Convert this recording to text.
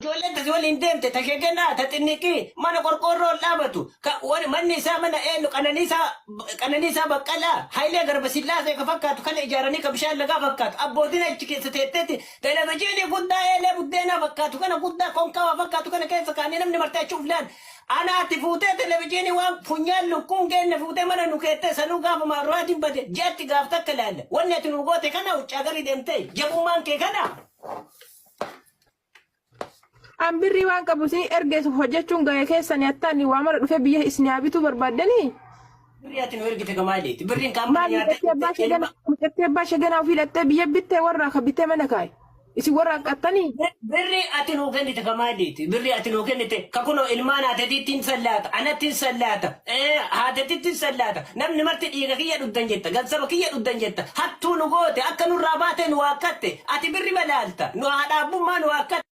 Ijoolleen tasi waliin deemte ta shegenaa ta xinniqii mana qorqoorroo ol dhaabatu ka wani manni isaa mana eenyu qananiisaa qananiisaa baqqalaa hayilee garba sillaasee ka fakkaatu kana ijaaranii ka bishaan lagaa fakkaatu abbootiin achi keessa teetteeti televijiinii guddaa eelee buddeenaa fakkaatu kana guddaa konkaawaa fakkaatu kana keessa kaanii namni martee achi uflaan anaati fuutee televijiinii waan funyaan lukkuun geenne fuutee mana nu keettee sanuu gaafa maarraatiin bade ji'atti gaaf takka laalla wanni ati nu goote kana uccaa garii deemtee jabummaan kee kana. An birrii waan qabu isin ergees hojjechuun gahee keessani attaan waa mara dhufee biyya isin haa bituu barbaaddanii. Birrii ati nu ergite ka maaliiti? Birriin kaan mana Maal nyaatee mucattii abbaa ishee gana mucattii abbaa ishee ganaa ofii hidhattee biyya bittee warra ka bittee mana kaaye. Isin warra hanqattanii. Birrii ati nuu kennite ka maaliiti? Birrii ati nuu kennite ka kunoo ilmaan haatetiitti hin sallaata, anatti hin sallaata, haatetitti hin sallaata. Namni marti dhiiga kiyya dhugdan jetta, gansaba kiyya dhugdan jetta. Hattuu nu goote, akka nurraa baatee nu waakkatte. Ati birri malaalta, nu haadha abbummaa nu waakkatte.